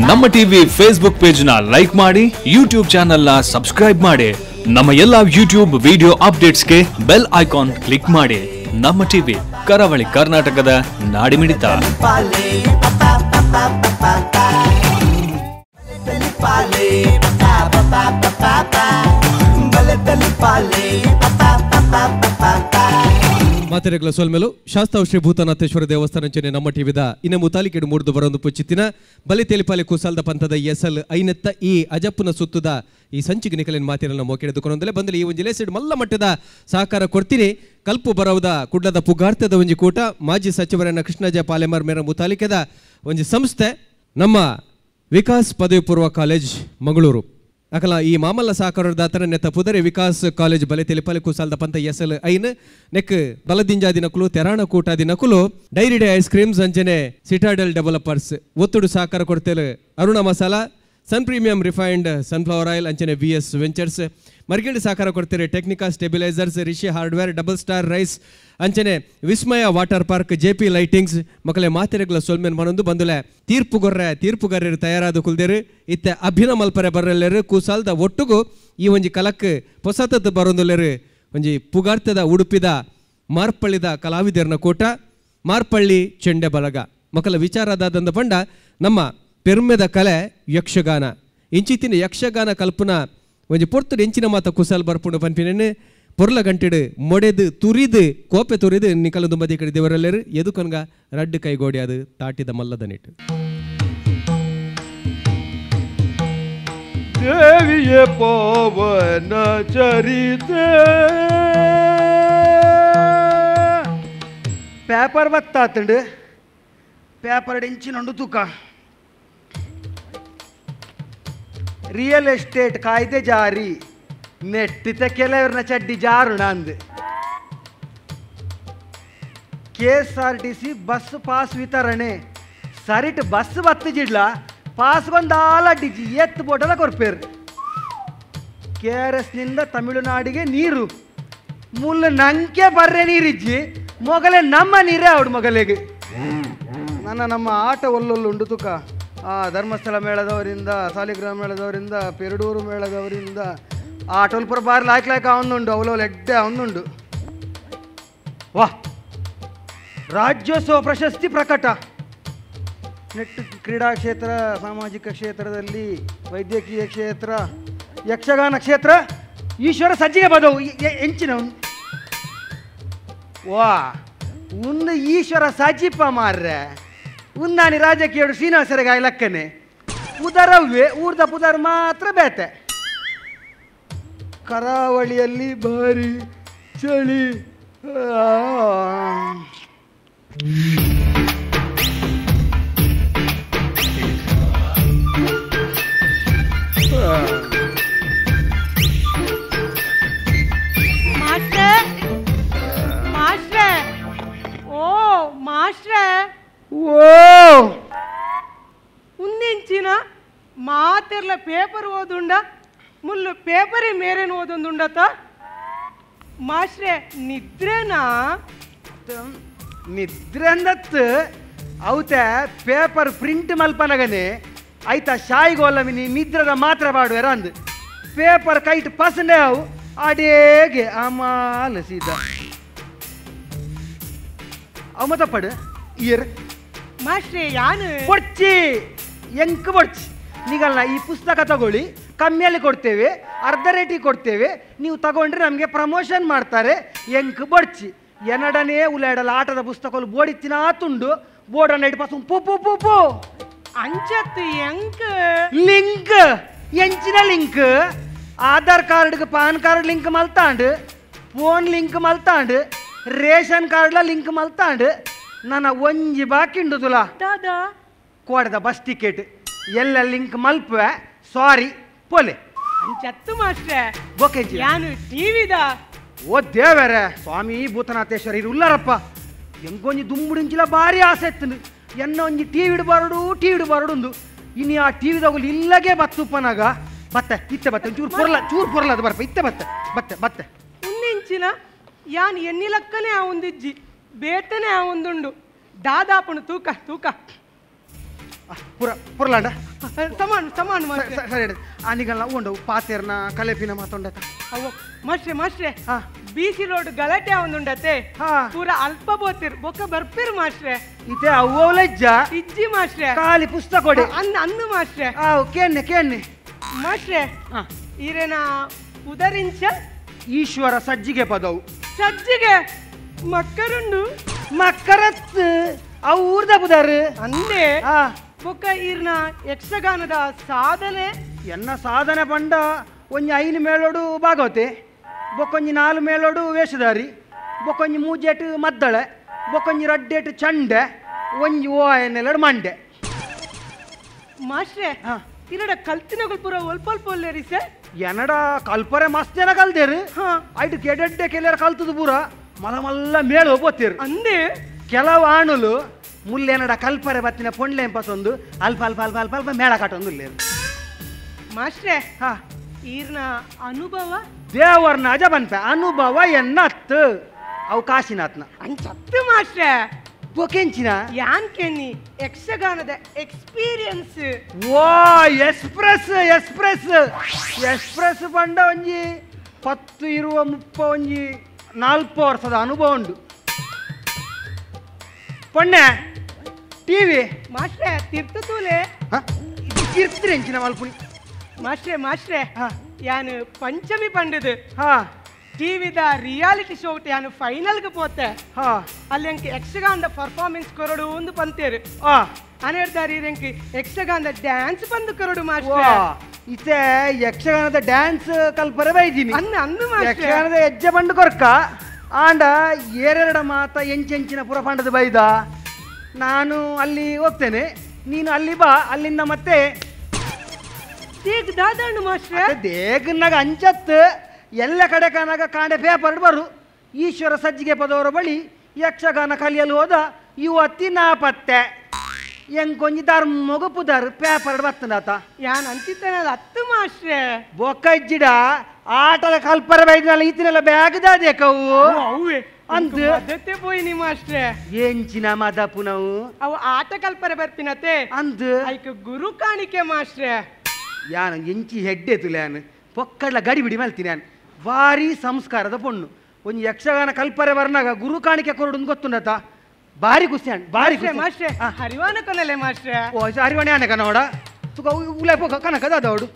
ನಮ್ಮ TV Facebook page ನ like ಮಾಡಿ, ಯೂಟ್ಯೂಬ್ ಚಾನೆಲ್ ನ ಸಬ್ಸ್ಕ್ರೈಬ್ ಮಾಡಿ, ನಮ್ಮ ಎಲ್ಲಾ ಯೂಟ್ಯೂಬ್ ವಿಡಿಯೋ ಅಪ್ಡೇಟ್ಸ್ಗೆ ಬೆಲ್ ಐಕಾನ್ ಕ್ಲಿಕ್ ಮಾಡಿ. ನಮ್ಮ ಟಿವಿ ಕರಾವಳಿ ಕರ್ನಾಟಕದ ನಾಡಿಮಿಡಿತ. ಮಾತೆರೆಗಳ ಸೋಲ್ಮೇಲು ಶಾಸ್ತಾವ್ ಶ್ರೀ ಭೂತನಾಥೇಶ್ವರ ದೇವಸ್ಥಾನ ನಮ್ಮ ಟಿವಿದ ಇನ್ನ ಮುತಾಲಿಕೆಡು ಮೂಡ್ದು ಬರೊಂದು ಪುಚ್ಚಿತ್ತಿನ ಬಲಿ ತೆಲಿಪಾಲೆ ಕುಸಾಲ್ದ ಪಂಥದ ಎಸಲ್ ಐನೆತ್ತ ಈ ಅಜಪ್ಪನ ಸುತ್ತದ ಈ ಸಂಚಿಗೆ ನಿಕಲಿನ ಮಾತಿರನ್ನ ಮೋಕೆಡೆದುಕೊಂಡಲೆ ಬಂದಲಿ ಈ ಒಂಜಿ ಲೇಸಿಡ್ ಮಲ್ಲ ಮಟ್ಟದ ಸಹಕಾರ ಕೊಡ್ತೀನಿ. ಕಲ್ಪು ಬರವದ ಕುಡ್ಲದ ಪುಗಾರ್ತದ ಒಂಜಿ ಕೂಟ ಮಾಜಿ ಸಚಿವರನ್ನ ಕೃಷ್ಣಜ ಪಾಲೆಮಾರ್ ಮೇರ ಮುತಾಲಿಕೆದ ಒಂಜಿ ಸಂಸ್ಥೆ ನಮ್ಮ ವಿಕಾಸ್ ಪದವಿ ಪೂರ್ವ ಕಾಲೇಜ್ ಮಂಗಳೂರು. ಅಕಲ ಈ ಮಾಮಲ್ಲ ಸಹಕಾರದಾತನ ನೆತ್ತ ಪುದರೆ ವಿಕಾಸ್ ಕಾಲೇಜ್ ಬಲೆ ತೆಲಿಪಾಲೆ ಕುಸಾಲ್ದ ಪಂತ ಎಸಲ್ ಐನ್ ನೆಕ್ ಬಲದಿಂಜಾ ದಿನಕುಲು ತೆರಾಣ ಕೂಟ ದಿನಕುಲು ಡೈರಿ ಡೇ ಐಸ್ ಕ್ರೀಮ್ಸ್ ಅಂಜನೆ ಸಿಟಾಡೆಲ್ ಡೆವಲಪರ್ಸ್ ಒತ್ತುಡು ಸಹಕಾರ ಕೊಡ್ತೇವೆ. Aruna masala, Sun premium refined sunflower oil ಅಂಚನೆ ವಿ ಎಸ್ ವೆಂಚರ್ಸ್ ಮರ್ಗಿಲ್ಡ್ ಸಹಕಾರ ಕೊಡ್ತಾರೆ. Technica stabilisers, Rishi hardware, double star rice ಅಂಚನೆ Vismaya water park, J P lightings ಮಕ್ಕಳೇ ಮಾತೆರೆಗಳ ಸೊಲ್ಮೆನ್ ಮನೊಂದು ಬಂದುಲೆ ತೀರ್ಪುಗೊರ್ರೆ ತೀರ್ಪುಗಾರರು ತಯಾರಾದ ಕುಲ್ದೇರು ಇತ್ತೆ ಅಭಿನ ಮಲ್ಪರೆ ಬರಲ್ಲೇರು ಕೂಸಾಲ್ದ ಒಟ್ಟುಗು ಈ ಒಂಜಿ ಕಲಕ್ ಪೊಸತದ್ದು ಬರೊಂದುಲ್ಲೇರು ಒಂಜಿ ಪುಗಾರ್ತದ ಉಡುಪಿದ ಮಾರ್ಪಳ್ಳಿದ ಕಲಾವಿದರ್ನ ಕೋಟ ಮಾರ್ಪಳ್ಳಿ ಚೆಂಡೆ ಬಲಗ ಮಕ್ಕಳ ವಿಚಾರದಾದಂದ ಪಂಡ ನಮ್ಮ ಪೆರ್ಮೆದ ಕಲೆ ಯಕ್ಷಗಾನ ಇಂಚಿತ್ತಿನ ಯಕ್ಷಗಾನ ಕಲ್ಪನಾ ಒಂಜಿ ಪೊರ್ತುಡು ಎಂಚಿನ ಮಾತ ಕುಸಾಲ್ ಬರ್ಪುಂಡು ಪನ್ಪಿನ ಪೊರ್ಲ ಗಂಟೆಡು ಮೊಡೆದು ತುರಿದು ಕೋಪೆ ತುರಿದು ನಿಕಲದು ಮದಿ ಕಡೆ ದೇವರಲ್ಲೇರು ಎದುಕನ್ಗ ರಡ್ಡು ಕೈಗೋಡಿ ಅದು ತಾಟಿದ ಮಲ್ಲದ ನಿಟ್ಟು ದೇವಿಯ ಪವನ ಚರಿತೆ ಪೇಪರ್ ಬತ್ತಾತಂಡು ಪೇಪರ್ ಎಂಚಿನಂಡು ತೂಕ ರಿಯಲ್ ಎಸ್ಟೇಟ್ ಕಾಯ್ದೆ ಜಾರಿ ನೆಟ್ಟಿತ ಕೆಲವ್ರನ್ನ ಚಡ್ಡಿ ಜಾರುಣ ಅಂದು K S R T C bus pass ವಿತರಣೆ ಸರಿಟ್ ಬಸ್ ಬತ್ತು ಜಿಡ್ಲ ಪಾಸ್ ಬಂದಾಲ ಡಿಜಿ ಎತ್ತು ಬೋಟದ ಕೊರ್ಪೇರು ಕೆ ಆರ್ ಎಸ್ನಿಂದ ತಮಿಳುನಾಡಿಗೆ ನೀರು ಮುಲ್ಲ ನಂಕೆ ಬರ್ರೆ ನೀರಿಜ್ಜಿ ಮೊಗಲೆ ನಮ್ಮ ನೀರೇ ಅವಡು ಮೊಗಲೆಗೆ ನನ್ನ ನಮ್ಮ ಆಟ ಒಲ್ಲೊಲ್ಲು ತುಕ ಆ ಧರ್ಮಸ್ಥಳ ಮೇಳದವರಿಂದ ಸಾಲಿಗ್ರಾಮ ಮೇಳದವರಿಂದ ಪೆರಡೂರು ಮೇಳದವರಿಂದ ಆ ಟೋಲ್ಪುರ ಬಾರ್ ಲಾಯ್ಕ್ ಲಾಯ್ಕ್ ಅವನುಂಡು ಅವಲೋಲ್ ಎಡ್ಡೆ ಅವನುಂಡು. ವಾಹ್, ರಾಜ್ಯೋತ್ಸವ ಪ್ರಶಸ್ತಿ ಪ್ರಕಟ. ನೆಟ್ಟು ಕ್ರೀಡಾ ಕ್ಷೇತ್ರ, ಸಾಮಾಜಿಕ ಕ್ಷೇತ್ರದಲ್ಲಿ, ವೈದ್ಯಕೀಯ ಕ್ಷೇತ್ರ, ಯಕ್ಷಗಾನ ಕ್ಷೇತ್ರ, ಈಶ್ವರ ಸಜ್ಜಿಗೆ ಬದವು ಎಂಚಿನ ವಾ ಒಂದು ಈಶ್ವರ ಸಜಿಪ ಮಾರ್ರೆ ಉನ್ನಾನಿ ರಾಜಕೀಯ ಶ್ರೀನಿವಾಸರಿಗಾಯಿ ಲಕ್ಕನೆ ಉದರವ್ವೆ ಊರ್ದ ಪುದರ್ ಮಾತ್ರ ಬೇತೆ. ಕರಾವಳಿಯಲ್ಲಿ ಭಾರಿ ಚಳಿ. ಮಾಸ್ಟ್ರೇ ಮಾಸ್ಟ್ರೇ ಓ ಮಾಸ್ಟ್ರೇ ಓ ಉಂದೆಂಚಿನ ಮಾತೆರ್ಲ ಪೇಪರ್ ಓದುಂಡ ಮುಲ್ಲು ಪೇಪರೇ ಮೇರೇನು ಓದೊಂದುಂಡತ ಮಾಸ್ಟ್ರೇ ನಿದ್ರೆನಾ? ನಿದ್ರೆ ಅಂದತ್ತು ಅವತೆ ಪೇಪರ್ ಪ್ರಿಂಟ್ ಮಲ್ಪನಗನೆ ಆಯ್ತಾ ಶಾಯಿಗೋಲಮಿನಿ ನಿದ್ರದ ಮಾತ್ರ ಬಾಡುವೆರ ಅಂದು ಪೇಪರ್ ಕೈಟ್ ಪಸಂಡೆ ಅವು ಅಡೇಗೆ ಅಮಾಲ ಸೀದಾ ಅವು ಮತ್ತಪ್ಪಡು ಇಯರ್ ಮಾಸ್ಟ್ರೇ ಯಾನು ಕೊಡ್ಚಿ ಎಂಕ್ ಕೊಡ್ಚಿ ನೀಗಲ್ಲ ಈ ಪುಸ್ತಕ ತಗೊಳ್ಳಿ ಕಮ್ಮಿಯಲ್ಲಿ ಕೊಡ್ತೇವೆ ಅರ್ಧ ರೇಟಿಗೆ ಕೊಡ್ತೇವೆ ನೀವು ತಗೊಂಡ್ರೆ ನಮಗೆ ಪ್ರಮೋಷನ್ ಮಾಡ್ತಾರೆ ಎಂಕ್ ಬಡ್ಚಿ ಎನಡನೇ ಉಲಾಡಲ ಆಟದ ಪುಸ್ತಕಗಳು ಬೋಡಿತ್ತಿನ ತುಂಡು ಬೋರ್ಡನ್ನ ಇಟ್ಟು ಪಸು ಪು ಪು ಪು ಪು ಅಂಚತ್ತು ಎಂಕ್ ಲಿಂಕ್ ಎಂಚಿನ ಲಿಂಕ್ ಆಧಾರ್ ಕಾರ್ಡ್ಗೆ ಪಾನ್ ಕಾರ್ಡ್ ಲಿಂಕ್ ಮಲ್ತಾಂಡು ಫೋನ್ ಲಿಂಕ್ ಮಲ್ತಾಂಡು ರೇಷನ್ ಕಾರ್ಡ್ಲ ಲಿಂಕ್ ಮಲ್ತಾಂಡು ನನ್ನ ಒಂಜಿ ಬಾಕಿ ಉಂಡುದುಲ ದಾದಾ ಕೋಡದ ಬಸ್ ಟಿಕೆಟ್ ಎಲ್ಲ ಲಿಂಕ್ ಮಲ್ಪುವೆ ಸಾರಿ ಪೋಲೆ ಅಂಚತ್ತು ಮಾಸ್ಟ್ರೆ ಓಕೆ ಯಾನು ಟಿವಿದ ಓ ದೇವರೇ ಸ್ವಾಮಿ ಭೂತನಾಥೇಶ್ವರ ಇರು ಉಲ್ಲಾರಪ್ಪ ಎಂಕೊಂಜಿ ದುಂಬುಡಿಂಚಿಲ ಭಾರಿ ಆಸೆ ಇತ್ತು ಎನ್ನ ಒಂಜಿ ಟಿ ವಿಡ್ ಬರಡು ಟಿ ವಿಡ್ ಬರಡು ಉಂದು ಇನ್ನು ಆ ಟಿ ವಿದಾಗಲು ಇಲ್ಲಗೆ ಬತ್ತುಪ್ಪನಾಗ ಬತ್ತೆ ಇತ್ತೆ ಬತ್ತೆ ಚೂರು ಪೊರ್ಲ ಚೂರು ಪೊರ್ಲ ಅದು ಬರ್ಪ ಇತ್ತೆ ಬತ್ತೆ ಬತ್ತೆ ಬತ್ತೆ ಉಂದೆಂಚಿನ ಯಾನ್ ಎನ್ನಿಲಕ್ಕನೆ ಆ ಒಂದಿಜ್ಜಿ ಬೇತನೆ ಆ ಒಂದುಂಡು ದಾದಾಪುಣು ತೂಕ ತೂಕ. ಪುರ ಪುರಲಾಂಡ ಸಮಾನ ಸಮಾನ ಮಾಸ್ಟ್ರೆ ಸರಿ ಆನಿಗಲ್ಲ ಉಂಡವು ಪಾತೇರ್ನ ಕಲೆಪಿನ ಮಾತೊಂಡತ ಅವು ಮಾಸ್ಟ್ರೆ ಮಾಸ್ಟ್ರೆ ಬಿಸಿ ರೋಡ್ ಗಲಾಟೆ ಒಂದುಂಡತೆ ಪೂರ ಅಲ್ಪ ಬೋತಿರ್ ಬೊಕ್ಕ ಬರ್ಪಿರ್ ಮಾಸ್ಟ್ರೆ ಇತೆ ಅವ್ವಲಜ್ಜ ಇಜ್ಜಿ ಮಾಸ್ಟ್ರೆ ಖಾಲಿ ಪುಸ್ತಕ ಕೊಡಿ ಅನ್ನ ಅನ್ನು ಮಾಸ್ಟ್ರೆ ಕೇನ್ನೆ ಕೇನ್ನೆ ಮಾಸ್ಟ್ರೆ ಈರೇನ ಉದರಿಂಚ ಈಶ್ವರ ಸಜ್ಜಿಗೆ ಪದವು ಸಜ್ಜಿಗೆ ಮಕ್ಕರುಂಡು ಮಕ್ಕರತ್ ಅವು ಊರ್ದ ಪುದಾರು ಅಂದೆ ಬೊಕ್ಕ ಈರ್ನ ಯಕ್ಷಗಾನದ ಸಾಧನೆ ಎನ್ನ ಸಾಧನೆ ಪಂಡ ಒಂಜಿ 5 ಮೇಳೋಡು ಭಾಗವತೆ ಬೊಕ್ಕೊಂಜಿ 4 ಮೇಳೋಡು ವೇಷಧಾರಿ ಬೊಕ್ಕೊಂಜಿ 3 ಮದ್ದಳೆ ಬೊಕ್ಕೊಂಜಿ 2 ಚಂಡೆ ಒಂಜಿ ಓ ಎನ್ನೆಲ್ಲಡು ಮಂಡೆ ಮಾಸ್ಟ್ರೆ ಇರಡ ಕಲ್ತಿನಗಳು ಪೂರ ಒಲ್ಪ ಒಲ್ಲೇರಿ ಸರ್ ಎನ್ನಡ ಕಲ್ಪರೆ ಮಸ್ತ್ ಜನ ಕಲ್ತೇರು ಐಟು ಕೆಡೆಡ್ಡೆ ಕೆಲರ ಕಲ್ತದ ಪೂರ ಮಲ ಮಲ್ಲ ಮೇಳ ಹೋಗ್ತೀರು ಅಂದೆ ಕೆಲವು ಆಣುಲು ಮುಲ್ಲೆನಡ ಕಲ್ಪರೆ ಬತ್ತಿನ ಪೊಂಡ್ಲೆ ಎಂಪಸೊಂದು ಅಲ್ಪ ಅಲ್ಪ ಅಲ್ಪ ಅಲ್ಪ ಅಲ್ಪ ಮೇಳ ಕಟ್ಟೊಂದು ಇಲ್ಲೇರು ಮಾಸ್ಟ್ರೆ ಈರ್ನ ಅನುಭವ ದೇವರ್ನ ಅಜ ಬನ್ಪೆ ಅನುಭವ ಎನ್ನತ್ತು ಅವು ಕಾಶಿನಾಥ್ನ ಅಂಚತ್ತು ಮಾಸ್ಟ್ರೆ ಬೊಕೆಂಚಿನ ಯಾನ್ ಕೆನ್ನಿ ಯಕ್ಷಗಾನದ ಎಕ್ಸ್ಪೀರಿಯನ್ಸ್ ವಾ express express express ಪಂಡ ಒಂಜಿ 10 ಇರುವ 30 ಒಂಜಿ 4 ವರ್ಷದ ಅನುಭವ ಉಂಡು ಪೊಣ್ಣೆ ಟಿವಿ ಮಾಸ್ಟ್ರೆ ತೀರ್ಥ ತೂಲೆ ತೀರ್ಥ ಎಂಚಿನ ಮಲ್ಪುನಿ ಮಾಸ್ಟ್ರೆ ಮಾಸ್ಟ್ರೆ ಯಾನು ಪಂಚಮಿ ಪಂಡದು ಟಿವಿದ ರಿಯಾಲಿಟಿ ಶೋ ಯಾನು ಫೈನಲ್ಗೆ ಪೋತೆ ಅಲ್ಲಿ ಅಂಕ ಯಕ್ಷಗಾನದ ಪರ್ಫಾರ್ಮೆನ್ಸ್ ಕೊರಡು ಒಂದು ಪಂತೇರು ಅನೇರ್ದಾರಿ ಎಂಕ್ ಯಕ್ಷಗಾನದ ಡ್ಯಾನ್ಸ್ ಬಂದು ಕೊರಡು ಮಾಸ್ಟ್ರೆ ಇತ್ತೆ ಯಕ್ಷಗಾನದ ಡ್ಯಾನ್ಸ್ ಕಲ್ಪರೆ ಬೈದೀನಿ ಅನ್ನ ಅಂದು ಮಾಸ್ಟ್ರೆ ಯಕ್ಷಗಾನದ ಹೆಜ್ಜೆ ಬಂಡು ಕೊರ್ಕ ಆಂಡ ಏರೆರಡ ಮಾತ ಎಂಚೆಂಚಿನ ಪುರ ಪಂಡದ ಬೈದ ನಾನು ಅಲ್ಲಿ ಹೋಗ್ತೇನೆ ನೀನು ಅಲ್ಲಿ ಬಾ ಅಲ್ಲಿಂದ ಮತ್ತೆ ದಾದಾಣು ಮಾಸ್ಟ್ರೆ ದೇಗನಾಗ ಅಂಚತ್ತು ಎಲ್ಲ ಕಡೆ ಕಾನಾಗ ಕಾಂಡೆ ಪೇಪರ್ ಬರು ಈಶ್ವರ ಸಜ್ಜಿಗೆ ಪದವರ ಬಳಿ ಯಕ್ಷಗಾನ ಕಲಿಯಲು ಹೋದ ಯುವತಿ ನಾಪತ್ತೆ ಎಂಕೊಂಜಿ ಧರ್ಮಗು ಪುದಾರು ಪೇಪರ್ ಬತ್ತನಾತ ಯಾನ್ ಅಂತಿತ್ತೇನೆ ಹತ್ತು ಮಾಸ್ಟ್ರೆ ಬೊಕ್ಕಜ್ಜಿಡ ಆಟದ ಕಲ್ಪರ ಬೈದ್ನಲ್ಲ ಈತಿನೆಲ್ಲ ಬ್ಯಾಗ್ ದಾದೇಕವು ಅವುವೆ ಅಂತ ಅದತ್ತೆ ಪೋಯಿನಿ ಮಾಸ್ಟ್ರೆ ಎಂಚಿನ ಮದಪು ನಾವು ಅವು ಆಟ ಕಲ್ಪರೆ ಬರ್ಪಿನತೆ ಅಂದ್ ಐಕ್ ಗುರು ಕಾಣಿಕೆ ಮಾಸ್ಟ್ರೆ ಯಾನ್ ಎಂಚಿ ಹೆಡ್ಡೆ ತುಲ್ಯಾನ್ ಪೊಕ್ಕಡ್ಲ ಗಡಿ ಬಿಡಿ ಮಲ್ತೀನಿ ನಾನು ಭಾರಿ ಸಂಸ್ಕಾರದ ಪೊಣ್ಣು ಒಂದು ಯಕ್ಷಗಾನ ಕಲ್ಪರೆ ಬರ್ನಾಗ ಗುರು ಕಾಣಿಕೆ ಕೊರಡು ಗೊತ್ತುಂಡತ ಭಾರಿ ಖುಷಿ ಭಾರಿ ಮಾಸ್ಟ್ರೆ ಹರಿವಾನ ಕೊನಲೆ ಮಾಸ್ಟ್ರೆ ಓ ಹರಿವಾಣೆ ಆನೆ ಕನೋಡ ತುಕ ಉಲೆ ಪೊಕ ಕನಕ ದಾದೋಡು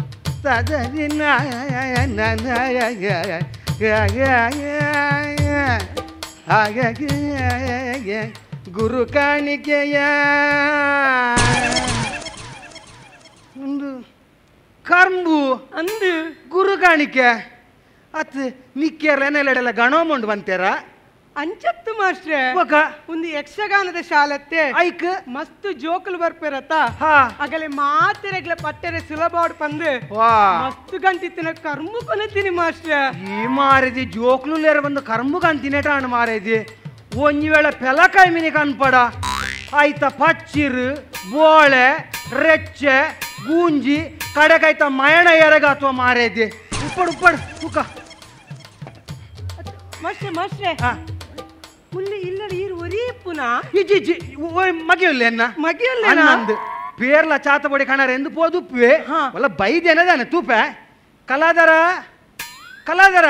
ಗುರು ಕಾಣಿಕೆಯ ಒಂದು ಕರ್ಂಬು ಅಂದು ಗುರು ಕಾಣಿಕೆ ಅತ್ ನಿಕ್ಕೇರ್ಲ ಎನೆಲೆಡೆಲ್ಲ ಗಣೋಮುಂಡು ಬಂತೇರ ಅಂಚತ್ತು ಮಾಸ್ಟ್ರೆ ಒಂದು ಯಕ್ಷಗಾನದ ಶಾಲತ್ತೆ ಐಕ್ ಮಸ್ತ್ ಜೋಕುಲು ಬರ್ಪೇರತ್ತ ಅಗಲೆ ಮಾತೆರೆಗ್ಲ ಪಟ್ಟೆರೆ ಸುಲಭ ಪಂದು ಮಸ್ತ್ ಗಂಟಿತ್ತಿನ ಕರ್ಮು ಕೊನತೀನಿ ಮಾಸ್ಟ್ರೆ ಈ ಮಾರೇದಿ ಜೋಕ್ಲು ಲೇರ ಬಂದು ಕರ್ಮು ಕಂತಿನೇಟ ಅಣ್ಣ ಮಾರೇದಿ ಒಂಜಿ ವೇಳೆ ಪೆಲಕಾಯಿ ಮಿನಿ ಕನ್ಪಡ ಆಯ್ತ ಪಚ್ಚಿರು ಬೋಳೆ ರೆಚ್ಚೆ ಗೂಂಜಿ ಕಡೆಕಾಯ್ತ ಮಯಣ ಎರಗ ಅಥವಾ ಮಾರೇದಿ ಉಪ್ಪಡು ಉಪ್ಪಡು ಉಕ್ಕ ಮಾಸ್ಟ್ರೆ ಮಾಸ್ಟ್ರೆ ಮುಲ್ಲಿ ಇಲ್ಲಡ ಈರು ಒರಿ ಪುನಾ ಇಜ್ಜಿ ಇಜ್ಜಿ ಮಗಿಯುಲ್ಲ ಎನ್ನ ಮಗಿಯುಲ್ಲ ನಂದು ಪೇರ್ಲ ಚಾತ ಬೊಡಿ ಕಣರ ಎಂದು ಪೋದುಪ್ಪುವೆ ಒಲ್ಲ ಬೈದೇನದಾನೆ ತೂಪೆ ಕಲಾದರ ಕಲಾದರ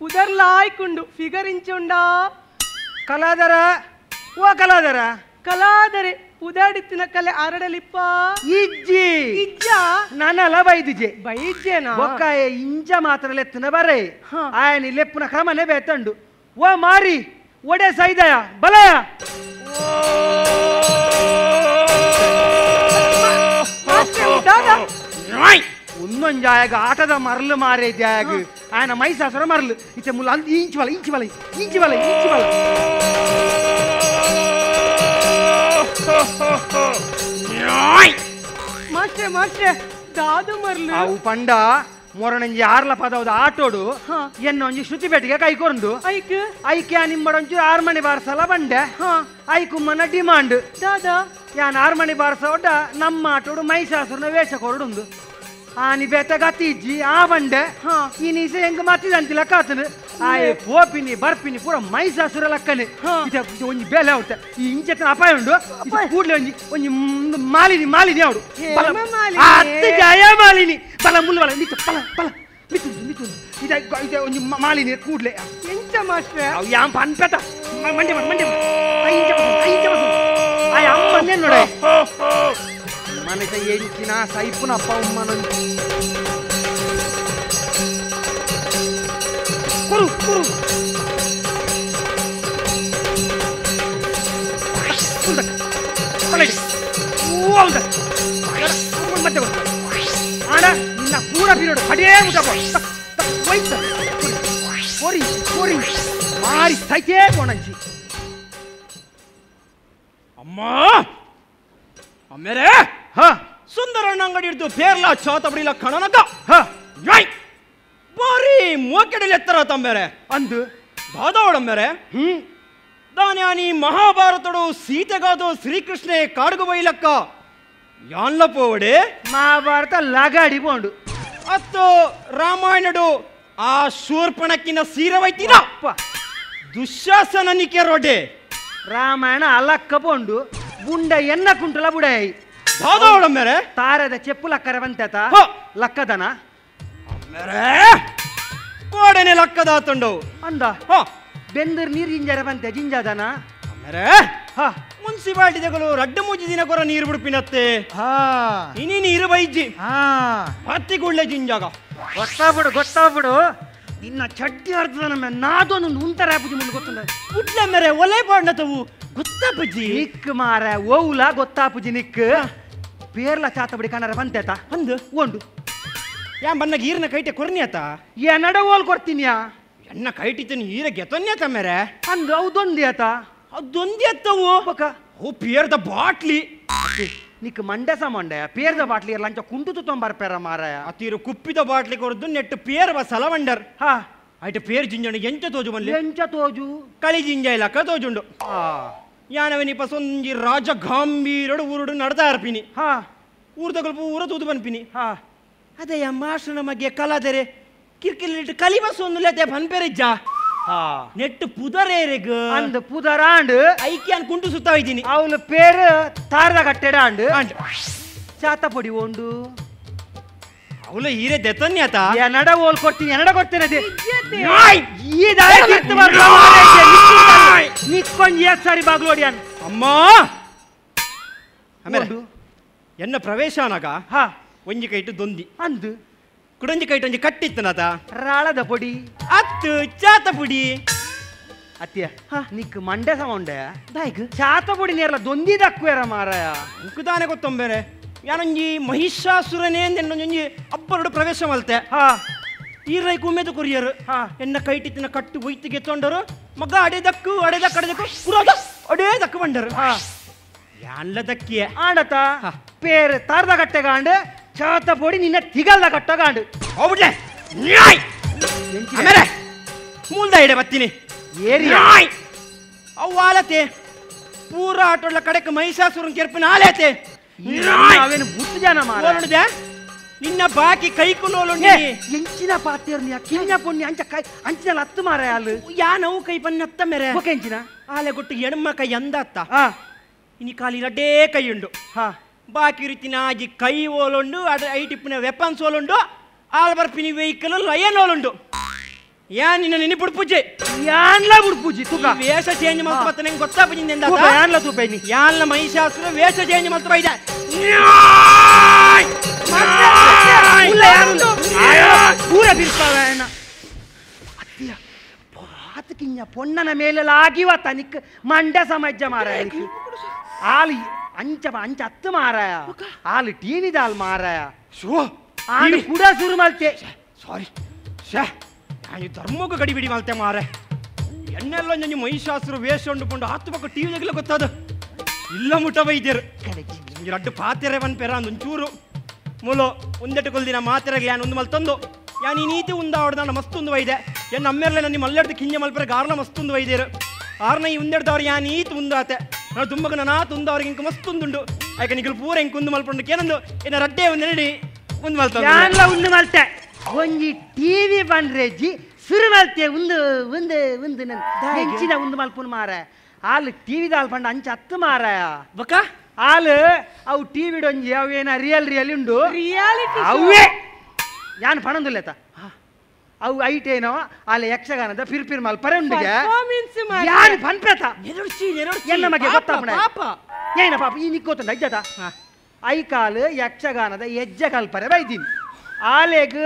ಉದರ್ಲಾಯ್ಕೊಂಡು ಫಿಗರ್ ಇಂಚುಂಡ ಕಲಾದರ ಓ ಕಲಾದರ ಕಲಾದರೆ ಉದಾಡಿತ್ತಿನ ಕಲೆ ಅರಡಲಿಪ್ಪ ಇಜ್ಜಿ ಇಜ್ಜ ನಾನಲ್ಲ ಬೈದಿಜೆ ಬೈದ್ಯನಾ ಬೊಕ್ಕಾಯ ಇಂಜ ಮಾತ್ರ ಲೆತ್ತನ ಬರೇ ಆಯನಿ ಲೆಪ್ಪುನ ಕ್ರಮನೇ ಬೇತಂಡು ಓ ಮಾರಿ ಒಡೆ ಸೈದಯ ಬಲಯ ಒಂದೊಂಜಾಯಾಗ ಆಟದ ಮರಳು ಮಾರೇದ್ಯಾಗ ಆಯನ ಮೈಸಾಸುರ ಮರಳು ಇತ್ತೆ ಮುಲ್ಲ ಅಂದ್ ಇಂಚು ಬಲ ಇಂಚು ಬಲ ಇಂಚು ಬಲ ಇಂಚು ಬಲ ಮಾಸ್ಟ್ರೆ ಮಾಸ್ಟ್ರೆ ದಾದು ಮರ್ಲು ಅವು ಪಂಡ ಮೊರನಂಜಿ ಆರ್ಲ ಪದವದ ಆಟೋಡು ಎನ್ನೊಂಜಿ ಶ್ರುತಿ ಪೇಟಿಗೆ ಕೈಕೊಂಡು ಐಕ್ ಐಕೆ ನಿಮ್ಮಡೊಂಚು ಆರ್ಮಣಿ ಬಾರ್ಸಲ ಬಂಡೆ ಐಕುಮ್ಮನ ಡಿಮಾಂಡ್ ದಾದಾ ಯಾನ್ ಆರ್ಮಣಿ ಬಾರ್ಸ ಒಡ್ಡ ನಮ್ಮ ಆಟೋಡು ಮೈಸಾಸುರನ ವೇಷ ಕೊರಡುಂದು ಆನಿ ಬೇತ ಗತಿ ಇಜ್ಜಿ ಆ ಬಂಡೆ ಈ ನೀಸೆ ಹೆಂಗ್ ಮತ್ತಿದಂತಿಲ್ಲ ಕಾತನು ಆಯೆ ಪೋಪಿನಿ ಬರ್ಪಿನಿ ಪೂರ ಮೈಸಾಸುರ ಲಕ್ಕನೆ ಒಂಜಿ ಬೇಲೆ ಆವಡ್ತೆ ಈ ಇಂಚೆತ್ತನ ಅಪಾಯ ಉಂಡು ಕೂಡ್ಲೆ ಒಂಜಿ ಒಂಜಿ ಮಾಲಿನಿ ಮಾಲಿನಿ ಅವಡು ಅತ್ತು ಜಯ ಮಾಲಿನಿ ಬಲ ಮುಲ್ಲ ಬಲ ಮಿತ್ತು ಬಲ ಬಲ ಮಿತ್ತು ಮಿತ್ತು ಇದೆ ಇದೆ ಒಂಜಿ ಮಾಲಿನಿ ಕೂಡ್ಲೆ ಎಂಚ ಮಾಸ್ಟ್ರೆ ಅವು ಯಾಂ ಪನ್ಪೆತ ಮಂಡೆ ಮಂಡೆ ಐಂಚ ಐಂಚ ಆಯ್ ಅಮ್ಮನ್ನೇ ನೋಡೆ ಮನಸ ಎಂಚಿನ ಸೈಪುನ ಅಪ್ಪ ಅಮ್ಮನ ಕುರು ಕುರು ಮತ್ತೆ ಆಡ ನಿನ್ನ ಪೂರ ಪೀರಿಯಡ್ ಕಡೇ ಮುಟ್ಟಪ್ಪ ಕೋರಿ ಕೋರಿ ಮಾರಿ ಸೈತೇ ಕೋಣಂಜಿ ಅಮ್ಮ ಅಮ್ಮೇರೆ ಹಾ ಸುಂದರಣ್ಣ ಅಂಗಡಿ ಹಿಡಿದು ಪೇರ್ಲ ಚಾತಬಡಿಲ ಕಣನಗ ಹಾ ಬಾರಿ ಮೋಕೆಡಲಿ ಎತ್ತರ ತಂಬೇರೆ ಅಂದು ದಾದಾವಡಂಬೇರೆ ದಾನ್ಯಾನಿ ಮಹಾಭಾರತಡು ಸೀತೆಗಾದು ಶ್ರೀಕೃಷ್ಣೆ ಕಾಡುಗು ಬೈಲಕ್ಕ ಯಾನ್ಲ ಪೋವಡೆ ಮಹಾಭಾರತ ಲಗಾಡಿ ಪೋಂಡು ಅತ್ತು ರಾಮಾಯಣಡು ಆ ಶೂರ್ಪಣಕ್ಕಿನ ಸೀರವೈತಿನ ದುಶ್ಯಾಸನ ನಿಕೆರೋಡೆ ರಾಮಾಯಣ ಅಲಕ್ಕ ಪೋಂಡು ಬುಂಡ ಎನ್ನ ಕುಂಟಲ ಬುಡಾಯಿ ದಾದಾವಡಂಬೇರೆ ತಾರದ ಚೆಪ್ಪು ಲಕ್ಕರೆ ಬಂತೇತ ಲಕ್ಕದನ ಕೋಡೆನೆ ಲಕ್ಕದಾತಂಡು ಅಂದ ಬೆಂದರ್ ನೀರು ಜಿಂಜಾರ ಬಂತೆ ಜಿಂಜಾದನ ಹಾ ಮುನ್ಸಿಪಾಲ್ಟಿ ರಡ್ಡು ಮೂಜಿ ದಿನ ಕೊರ ನೀರು ಬಿಡ್ಪಿನತ್ತೆ ಇನಿ ನೀರು ಬೈಜಿ ಹತ್ತಿ ಕೂಡ್ಲೆ ಜಿಂಜಾಗ ಗೊತ್ತಾಗ್ಬಿಡು ಗೊತ್ತಾಗ್ಬಿಡು ನಿನ್ನ ಚಡ್ಡಿ ಅರ್ಧದ ನಮ್ಮ ನಾದೊಂದು ಉಂತರ ಪೂಜೆ ಮುಂದೆ ಗೊತ್ತುಂಡ ಉಡ್ಲ ಮೇರೆ ಒಲೆ ಪಾಡ್ನ ತವು ಗೊತ್ತಾಪುಜಿ ನಿಕ್ ಮಾರ ಓವುಲ ಗೊತ್ತಾಪುಜಿ ನಿಕ್ ಪೇರ್ಲ ಚಾತಬಡಿ ಕಣರ ಬಂತೇತ ಅಂದು ಒಂದು ಯಾನ್ ಬನ್ನಾಗ ಈರ್ನ ಕೈಟೆ ಕೊರ್ನಿ ಆತ ಎನ್ನಡ ಓಲ್ ಕೊಡ್ತೀನಿಯಾ ಎನ್ನ ಕೈಟಿತನ ಈರ ಗೆತೊನ್ಯಾತ ಮೇರೆ ಅಂದು ಅವದೊಂದಿ ಆತ ಅದೊಂದಿ ಅತ್ತವು ಬೊಕ ಓ ಪೇರ್ದ ಬಾಟ್ಲಿ ನಿಕ್ ಮಂಡಸ ಮಂಡಯ ಪೇರ್ದ ಬಾಟ್ಲಿ ಲಂಚ ಕುಂಟು ತೊಂಬರ್ಪೇರ ಮಾರಾಯ ಅತೀರು ಕುಪ್ಪಿದ ಬಾಟ್ಲಿ ಕೊರದು ನೆಟ್ಟು ಪೇರ್ ಬ ಸಲವಂಡರ್ ಹಾ ಐಟ ಪೇರ್ ಜಿಂಜಣ ಎಂಚ ತೋಜು ಬನ್ಲಿ ಎಂಚ ತೋಜು ಕಳಿ ಜಿಂಜ ಇಲ್ಲಕ್ಕ ತೋಜುಂಡು ಯಾನವನಿ ಪಸೊಂಜಿ ರಾಜ ಗಾಂಭೀರಡು ಊರುಡು ನಡ್ತಾ ಇರ್ಪಿನಿ ಹಾ ಊರ್ದಗಲ್ಪ ಊರ ತೂದು ಬನ್ಪಿನಿ ಹಾ ಅದೇ ಮಾಸ್ಟರ್ ನಮಗೆ ಕಲಾದರೆ ಕಿರ್ಕಿಲಿಟ್ಟು ಕಲಿಬಸ್ ಒಂದು ಲೇತೆ ಬನ್ಪೆರಿಜ್ಜ ನೆಟ್ಟು ಪುದರೇರೆಗ್ ಅಂದ್ ಪುದರಾಂಡ್ ಐಕ್ಯಾನ್ ಕುಂಟು ಸುತ್ತಾ ಇದ್ದೀನಿ ಅವಳ ಪೇರು ತಾರದ ಕಟ್ಟೆಡ ಅಂಡ್ ಚಾತ ಪೊಡಿ ಉಂಡು ಅವಳ ಹೀರೆ ದೆತನ್ಯಾತ ಎನ್ನಡ ಓಲ್ ಕೊಡ್ತೀನಿ ಎನ್ನಡ ಕೊಡ್ತೇನೆ ಅದೇ ಈ ನಿಕ್ಕೊಂಜಿ ಏತ್ ಸಾರಿ ಬಾಗ್ಲೋಡಿ ಅನ್ ಅಮ್ಮ ಆಮೇಲೆ ಎನ್ನ ಪ್ರವೇಶನಾಗ ಹಾ ಒಂಜಿ ಕೈಟು ದೊಂದಿ ಅಂದು ಕುಡಂಜಿ ಕೈಟು ಒಂಜಿ ಕಟ್ಟಿತ್ತನತ ರಾಳದ ಪೊಡಿ ಅತ್ತು ಚಾತ ಪುಡಿ ಅತ್ತಿಯ ನಿಕ್ ಮಂಡೆ ಸಮ ಉಂಡೆ ಚಾತ ಪೊಡಿ ನೇರ್ಲ ದೊಂದಿ ದಕ್ಕುವೇರ ಮಾರಾಯ ಉಕ್ಕುದಾನೆ ಗೊತ್ತೊಂಬೇರೆ ಯಾನೊಂಜಿ ಮಹಿಷಾಸುರನೇ ಒಂಜಿ ಅಬ್ಬರುಡು ಪ್ರವೇಶ ಮಲ್ತೆ ಹಾ ಈ ರೈ ಕುಮ್ಮೆದು ಕೊರಿಯರು ಹಾ ಎನ್ನ ಕೈಟಿತ್ತಿನ ಕಟ್ಟು ಒಯ್ತಿಗೆ ತೊಂಡರು ಮಗ ಅಡೆದಕ್ಕು ಅಡೆದಕ್ಕು ಅಡೆದಕ್ಕು ಪುರೋದ ಅಡೇ ದಕ್ಕು ಬಂಡರು ಹಾ ಯಾನ್ಲ ದಕ್ಕಿಯ ಆಂಡತ ಪೇರು ತಾರ್ದ ಕಟ್ಟೆಗಾಂಡು ಚಾತ ಪೊಡಿ ನಿನ್ನ ತಿಗಲ್ದ ಕಟ್ಟಗಾಂಡು ಹೋಗ್ಬಿಡ್ಲೆ ಆಮೇಲೆ ಮೂಲ್ದ ಇಡೆ ಬತ್ತೀನಿ ಏರಿಯಾ ಅವು ಆಲತೆ ಪೂರ ಆಟೋಡ್ಲ ಕಡೆಕ್ ಮಹಿಷಾಸುರನ್ ಕೆರ್ಪಿನ ಆಲೇತೆ ಅವೇನು ಬುಟ್ಟು ಜನ ಮಾರ ನಿನ್ನ ಬಾಕಿ ಕೈ ಕುಲೋಲು ಎಂಚಿನ ಪಾತೇರ್ನಿಯ ಕಿಂಜ ಪೊಣ್ಣಿ ಅಂಚ ಕೈ ಅಂಚಿನ ಹತ್ತು ಮಾರ ಅಲ್ಲು ಯಾನವು ಕೈ ಪನ್ನತ್ತ ಮೇರೆ ಎಂಚಿನ ಆಲೆ ಗೊಟ್ಟು ಎಡಮ್ಮ ಕೈ ಅಂದತ್ತ ಇನಿ ಖಾಲಿ ರಡ್ಡೇ ಕೈ ಉಂಡು ಹಾ ಬಾಕಿ ರೀತಿನ ಆಜಿ ಕೈ ಓಲುಂಡು ಅಡ ಐಟಿಪ್ಪಿನ ವೆಪನ್ಸ್ ಓಲುಂಡು ಆಲ್ ಬರ್ಪಿನಿ ವೆಹಿಕಲ್ ಲಯನ್ ಓಲುಂಡು ಯಾನ್ ನಿನ್ನ ನಿನ್ನ ಬುಡ್ಪುಜೆ ಯಾನ್ಲ ಬುಡ್ಪುಜಿ ತುಕ ವೇಷ ಚೇಂಜ್ ಮಲ್ತ ಬತ್ತ ನಂಗೆ ಗೊತ್ತಾಪುಜಿಂದ ಎಂದ ಯಾನ್ಲ ತೂಪೈನಿ ಯಾನ್ಲ ಮಹಿಷಾಸುರ ವೇಷ ಚೇಂಜ್ ಮಲ್ತ ಬೈದ ಪೂರ ಬಿರ್ಪಾವನ ಅತ್ತಿಯ ಪಾತಕಿಂಜ ಪೊಣ್ಣನ ಮೇಲೆಲ್ಲ ಆಗಿವತ್ತ ನಿಕ್ ಮಂಡ್ಯ ಸಮಾಜ ಮಾರಾಯ ಆಲು ಅಂಚ ಅಂಚ ಹತ್ತು ಮಾರಾಯ ಆಲು ಟೀನಿದಾಲ್ ಮಾರಾಯ ಶೋ ಆನು ಕೂಡ ಶುರು ಮಲ್ತೆ ಸಾರಿ ಶೇ ನಾನು ಧರ್ಮಕ್ಕೆ ಗಡಿಬಿಡಿ ಮಲ್ತೆ ಮಾರೆ ಎಣ್ಣೆಲ್ಲ ನನ್ನ ಮಹಿಷಾಸುರ ವೇಷ ಉಂಡುಕೊಂಡು ಆತು ಪಕ್ಕ ಟಿವಿ ತೆಗಲ ಗೊತ್ತಾದ ಇಲ್ಲ ಮುಟ್ಟ ಬೈದ್ಯರು ರಡ್ಡು ಪಾತೆರೆ ಪನ್ಪೆರ ಒಂಚೂರು ಮೂಲು ಒಂದೆಟ್ಟು ಕೊಲ್ದಿನ ಮಾತೆರಗ್ಲಿ ಯಾನ್ ಒಂದು ಮಲ್ತಂದು ಯಾನ್ ಈ ನೀತಿ ಉಂದಾವಡ್ದಾಂಡ ಮಸ್ತ್ ಒಂದು ವೈದೆ ಎನ್ನ ಅಮ್ಮೆರ್ಲೆ ನನ್ನ ಮಲ್ಲೆಡ್ದು ಕಿಂಜ ಮಲ್ಪೆರ ಗಾರ್ಲ ಮಸ್ತ್ ಒಂದು ವೈದ್ಯರು ಆರ್ನ ಈ ಉಂದೆಡ್ದವ್ರು ಯಾನ್ ಈತ್ ಉಂದಾತೆ ನಾನು ತುಂಬಗ ನಾ ತುಂದವ್ರಿಗೆ ಇಂಕ ಮಸ್ತ್ ಉಂದುಂಡು ಆಯ್ಕೆ ನಿಗಲು ಪೂರ ಇಂಕ ಉಂದು ಮಲ್ಪಂಡು ಕೇನಂದು ಎನ್ನ ರಡ್ಡೆ ಒಂದೆರಡಿ ಒಂದು ಮಲ್ತ ಯಾನ್ಲ ಉಂದು ಮಲ್ತೆ ಒಂಜಿ ಟಿವಿ ಬಂದ್ರೆಜ್ಜಿ ಸುರುಮಲ್ತೆ ಒಂದು ಒಂದು ಒಂದು ಹೆಂಚಿನ ಒಂದು ಮಲ್ಪುನ ಮಾರ ಆಲ್ ಟಿವಿದ ಆಲ್ ಪಂಡ ಅಂಚ ಹತ್ತು ಮಾರ ಬೊಕ್ಕ ಆಲ್ ಅವು ಟಿವಿಡೊಂಜಿ ಅವೇನ ರಿಯಲ್ ರಿಯಲ್ ಉಂಡು ರಿಯಾಲಿಟಿ ಅವೇ ಯಾನ್ ಪಣಂದುಲ್ಲೇತ ಅವು ಐಟ್ ಏನೋ ಆಲೆ ಯಕ್ಷಗಾನದ ಪಿರ್ ಪಿರ್ ಮಲ್ಪರೆ ಉಂಡಿಗೆ ಯಾರು ಪನ್ಪೇತ ಎನ್ನ ಮಗೆ ಗೊತ್ತಾಪಣ ಏನ ಪಾಪ ಈ ನಿಕ್ಕೋತಂಡ ಅಜ್ಜತ ಐಕಾಲು ಯಕ್ಷಗಾನದ ಹೆಜ್ಜೆ ಕಲ್ಪರೆ ಬೈದೀನಿ ಆಲೆಗ್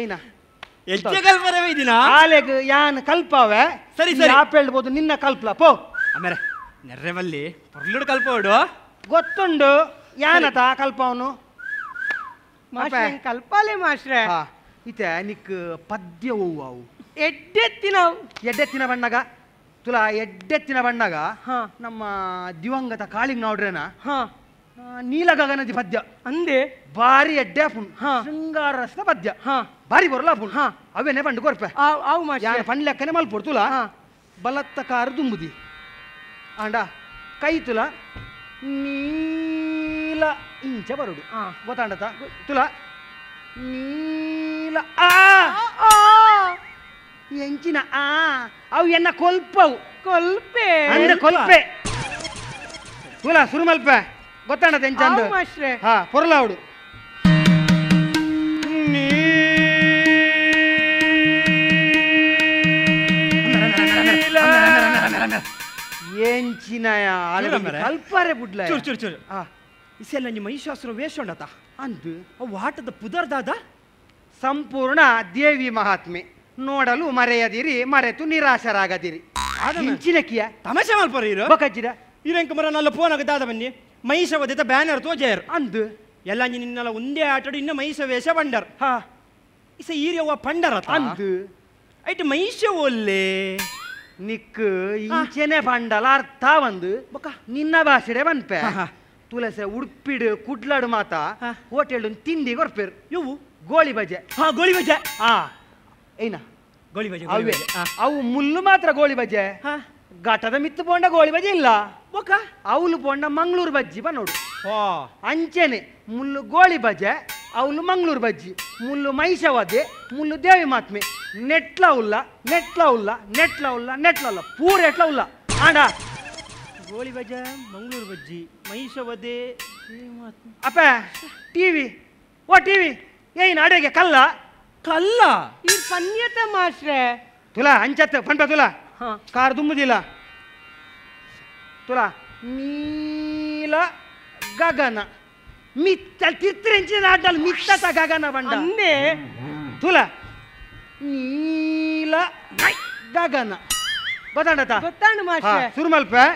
ಏನ ಹೆಜ್ಜೆ ಕಲ್ಪರೆ ಬೈದಿನ ಆಲೆಗ್ ಯಾನ್ ಕಲ್ಪವೆ ಸರಿ ಸರಿ ಆಪ್ ಹೇಳ್ಬೋದು ನಿನ್ನ ಕಲ್ಪಲ ಪೋ ಆಮೇಲೆ ನೆರ್ರೆವಲ್ಲಿ ಪೊರ್ಲುಡು ಕಲ್ಪೋಡು ಗೊತ್ತುಂಡು ಯಾನತ ಕಲ್ಪವನು ಮಾಸ್ಟ್ರೆ ಕಲ್ಪಾಲೆ ಮಾಸ್ಟ್ರೆ ಇತ್ತೆ ನಿಕ್ ಪದ್ಯ ಅವು ಎಡ್ಡೆತ್ತಿನ ಎಡ್ಡೆತ್ತಿನ ಬಣ್ಣಗ ತುಲಾ ಎಡ್ಡೆತ್ತಿನ ಬಣ್ಣಗ ನಮ್ಮ ದಿವಂಗತ ಕಾಳಿಂಗ್ ನೋಡ್ರೇನ ನೀಲಗಗನದಿ ಪದ್ಯ ಅಂದೆ ಬಾರಿ ಎಡ್ಡೆ ಪುಣ್ ಶೃಂಗಾರ ರಸದ ಪದ್ಯ ಬಾರಿ ಬರಲ್ಲ ಪುಣ್ ಅವೇನೆ ಪಂಡು ಕೊರ್ಪೆ ಯಾನ ಪಂಡ್ ಲೆಕ್ಕನೆ ಮಲ್ಪೊಡು ತುಲಾ ಬಲತ್ತ ಕಾರು ದುಂಬುದಿ ಆಂಡ ಕೈ ತುಲ ನೀಲ ಇಂಚ ಬರುಡು ಗೊತ್ತಾಂಡತ ತುಲ ನೀಲ ಆ ಎಂಚಿನ ಆ ಅವು ಎನ್ನ ಕೊಲ್ಪವು ಕೊಲ್ಪೆ ಅಂದ ಕೊಲ್ಪೆ ತುಲ ಸುರುಮಲ್ಪೆ ಗೊತ್ತಾಂಡತ ಎಂಚ ಅಂದು ಹಾ ಪೊರ್ಲಾವುಡು ಎಂಚಿನ ಕಲ್ಪರೆ ಬುಡ್ಲ ಚೂರು ಚೂರು ಚೂರು ಇಸೆಲ್ಲ ನಿಮ್ಮ ಮಹಿಷಾಸುರ ವೇಷ ಉಂಡತ ಅಂದು ಅವು ಆಟದ ಪುದರ್ದಾದ ಸಂಪೂರ್ಣ ದೇವಿ ಮಹಾತ್ಮೆ ನೋಡಲು ಮರೆಯದಿರಿ ಮರೆತು ನಿರಾಶರಾಗದಿರಿ ಇಂಚಿನ ಕಿಯ ತಮಾಷೆ ಮಲ್ಪರ ಇರು ಬೊಕಜ್ಜಿದ ಇರಂಕ ಮರ ನಲ್ಲ ಫೋನ್ ದಾದ ಬನ್ನಿ ಮಹಿಷ ವದಿತ ಬ್ಯಾನರ್ ತೋಜೆಯರು ಅಂದು ಎಲ್ಲ ನಿನ್ನೆಲ್ಲ ಒಂದೇ ಆಟಡು ಇನ್ನು ಮಹಿಷ ವೇಷ ಬಂಡರ್ ಹಾ ಇಸ ಈರ್ಯವ್ವ ಪಂಡರ ಅಂದು ಐಟ್ ಮಹಿಷ ಒಲ್ಲೆ ನಿಕ್ ಇಂಚೆನೆ ಪಂಡಲ ಅರ್ಥ ಒಂದು ನಿನ್ನ ಭಾಷೆಡೆ ಬನ್ಪೆ ತುಳಸೆ ಉಡುಪಿಡು ಕುಡ್ಲಾಡು ಮಾತ ಹೋಟೆಲ್ ತಿಂಡಿ ಕೊರ್ಪೇರು ಇವು ಗೋಳಿ ಬಜೆ ಹಾ ಗೋಳಿ ಬಜೆ ಹಾ ಏನ ಗೋಳಿ ಬಜೆ ಅವೇ ಅವು ಮುಳ್ಳು ಮಾತ್ರ ಗೋಳಿ ಬಜೆ ಘಟದ ಮಿತ್ತು ಪೋಂಡ ಗೋಳಿ ಬಜೆ ಇಲ್ಲ ಬೊಕ್ಕ ಅವಳು ಪೋಂಡ ಮಂಗಳೂರು ಬಜ್ಜಿ ಬ ನೋಡು ಅಂಚೆನೆ ಮುಳ್ಳು ಗೋಳಿ ಬಜೆ ಅವಳು ಮಂಗಳೂರು ಬಜ್ಜಿ ಮುಳ್ಳು ಮಹಿಷವದೆ ಮುಳ್ಳು ದೇವಿ ಮಾತ್ಮೆ ನೆಟ್ಲ ಉಲ್ಲ ನೆಟ್ಲ ಉಲ್ಲ ನೆಟ್ಲ ಉಲ್ಲ ನೆಟ್ಲ ಉಲ್ಲ ಪೂರ ಎಟ್ಲ ಉಲ್ಲ ಆಂಡ ಗೋಳಿ ಬಜೆ ಮಂಗಳೂರು ಬಜ್ಜಿ ಮಹಿಷವದೆ ಅಪ್ಪ ಟಿವಿ ಓ ಟಿವಿ ಏನ್ ಅಡುಗೆ ಕಲ್ಲ ಕಲ್ಲ ಈ ಪನ್ಯತ ಮಾಸ್ಟ್ರೆ ತುಲಾ ಅಂಚತ್ತ ಪಂಪ ತುಲಾ ಕಾರ್ ದುಂಬುದಿಲ್ಲ ತುಲಾ ನೀಲ ಗಗನ ಮಿತ್ತ ತಿರ್ತಿರೆಂಚಿನ ಆಟಲ್ ಮಿತ್ತತ ಗಗನ ಬಂಡ ಅಂದೆ ತುಲಾ ನೀಲ ಗಗನ ಗೊತ್ತಾಂಡತ ಗೊತ್ತಾಂಡ ಮಾಸ್ಟ್ರೆ ಸುರುಮಲ್ಪೆ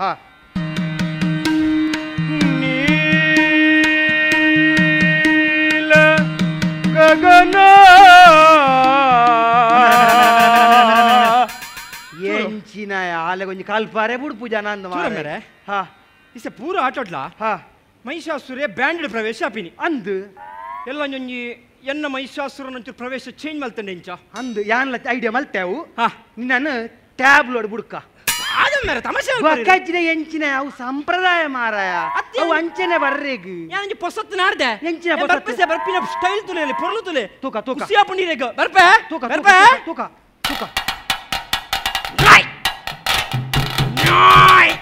ಹಾ ನೀಲ ಗಗನ ಎಂಚಿನ ಆಲೆ ಕೊಂಚ ಕಲ್ಪಾರೆ ಬುಡ್ ಪೂಜಾ ನಂದು ಮಾರೆ ಹಾ ಇಸೆ ಪೂರ ಆಟೋಡ್ಲಾ ಹಾ ಮಹಿಷಾಸುರೆ ಬ್ಯಾಂಡ್ ಪ್ರವೇಶ ಆಪಿನಿ ಅಂದು ಎಲ್ಲ ಒಂಜಿ ಎನ್ನ ಮಹಿಷಾಸುರನಂಚೂರು ಪ್ರವೇಶ ಚೇಂಜ್ ಮಲ್ತಂಡೆ ಇಂಚ ಅಂದು ಯಾನ್ಲ ಐಡಿಯಾ ಮಲ್ತೇವು ಹಾ ನಿನ್ನನ್ನು ಟ್ಯಾಬ್ಲೋಡ್ ಬುಡ್ಕ ಮೇರೆ ತಮಾಷೆ ಬೊಕ್ಕಜ್ಜಿನ ಎಂಚಿನ ಅವು ಸಂಪ್ರದಾಯ ಮಾರಾಯ ಅವು ಅಂಚನೆ ಬರ್ರೇಗ್ ಯಾನಂಜಿ ಪೊಸತ್ತು ನಾಡ್ದೆ ಎಂಚಿನ ಬರ್ಪೆ ಬರ್ಪಿನ ಸ್ಟೈಲ್ ತುಲೆ ಪೊರ್ಲು ತುಲೆ ತೂಕ ತೂಕ ಖುಷಿ ಆಪುಂಡಿರೇಗ ಬರ್ಪೆ ತೂಕ ಬರ್ಪೆ ತೂಕ ತೂಕ ನಾಯ್ ನಾಯ್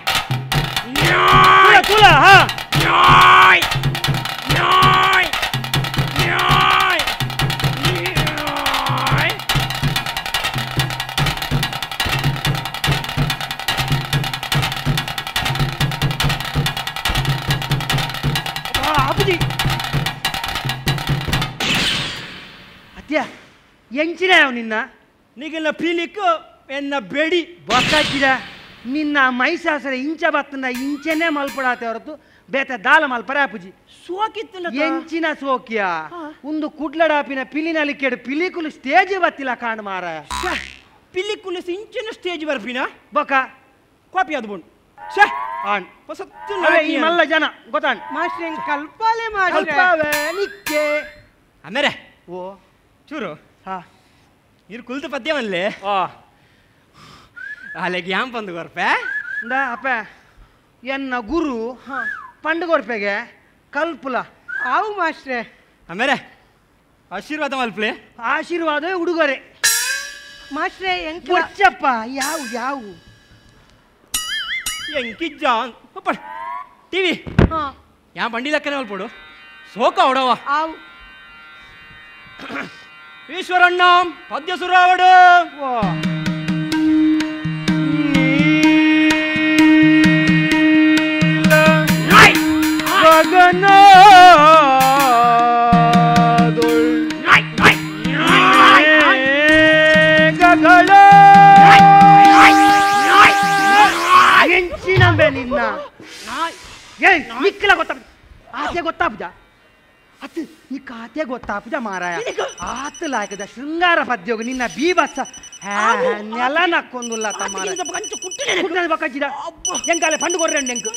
ತುಲ ತುಲ ಹಾ ನಾಯ್ ನಾಯ್ ನಾಯ್ ನಾಯ್ ಅಪ್ಪುಜಿ ಅತ್ಯ ಎಂಚಿನ ನಿನ್ನ ನಿಗೆಲ್ಲ ಪೀಲಿಕ್ ಎನ್ನ ಬೇಡಿ ಬೊಕ್ಕಜ್ಜಿದ ನಿನ್ನ ಮೈಸಾಸರ ಇಂಚ ಬತ್ತನ ಇಂಚೆನೆ ಮಲ್ಪಡಾತೆ ಹೊರತು ಬೇತ ದಾಲ ಮಲ್ಪರೆ ಅಪ್ಪುಜಿ ಸೋಕಿತ್ತು ಎಂಚಿನ ಸೋಕಿಯ ಒಂದು ಕುಡ್ಲಡಾಪಿನ ಪಿಲಿನಲ್ಲಿ ಕೆಡು ಪಿಲಿಕುಲು ಸ್ಟೇಜ್ ಬತ್ತಿಲ್ಲ ಕಾಣ್ ಮಾರ ಪಿಲಿಕುಲು ಇಂಚಿನ ಸ್ಟೇಜ್ ಬರ್ಪಿನ ಬೊಕ ಕಾಪಿ ಅದು ಬೋಂಡು ಛೇ ಆಣ್ ಹೊಸತ್ತು ಈ ಮಲ್ಲ ಜನ ಗೊತ್ತಾಣ್ ಮಾಸ್ಟ್ರೆ ಕಲ್ಪಾಲೆ ಮಾಸ್ಟ್ರೆ ಕಲ್ಪಾವೆ ನಿಕ್ಕೆ ಆಮೇಲೆ ಓ ಚೂರು ಹಾ ಇರು ಕುಲ್ತು ಪದ್ಯವಲ್ಲೇ ಆ ಅಲೆಗೆ ಯಾಂ ಬಂದು ಕೊರ್ಪೆ ಇಂದ ಅಪ್ಪ ಎನ್ನ ಗುರು ಪಂಡು ಕೊರ್ಪೆಗೆ ಕಲ್ಪುಲ ಆವು ಮಾಸ್ಟ್ರೆ ಆಮೇಲೆ ಆಶೀರ್ವಾದ ಮಲ್ಪ್ಲೆ ಆಶೀರ್ವಾದವೇ ಉಡುಗೊರೆ. ಮಾಸ್ಟ್ರೇ ಎಂಕ ಒಚ್ಚಪ್ಪ ಯಾವ ಯಾವ ಎಂಕಿಜ್ಜ ಟಿವಿ ಯಾ ಬಂಡಿ ಲಕ್ಕನೆ ಮಲ್ಪಡು ಸೋಕ ಹೊಡವ ಆವು ಈಶ್ವರಣ್ಣ ಪದ್ಯ ಸುರಾವಡು ಎಂಚಿನಂಬೆ ನಿನ್ನ ಏಯ್ ನಿಕ್ಕಲ ಗೊತ್ತಾಪ ಆತೆ ಗೊತ್ತಾಪುಜ ಅತ್ ನಿಕ್ಕ ಆತೆ ಗೊತ್ತಾಪುಜ ಮಾರಾಯ ಆತ ಲಾಯಕದ ಶೃಂಗಾರ ಪದ್ಯೋಗ ನಿನ್ನ ಬೀಭತ್ಸ ನೆಲ ನಕ್ಕೊಂದುಲ್ಲ ತಮ್ಮ ಎಂಕಾಲೆ ಫಂಡ್ ಕೊರ್ರೆ ಎಂಕ್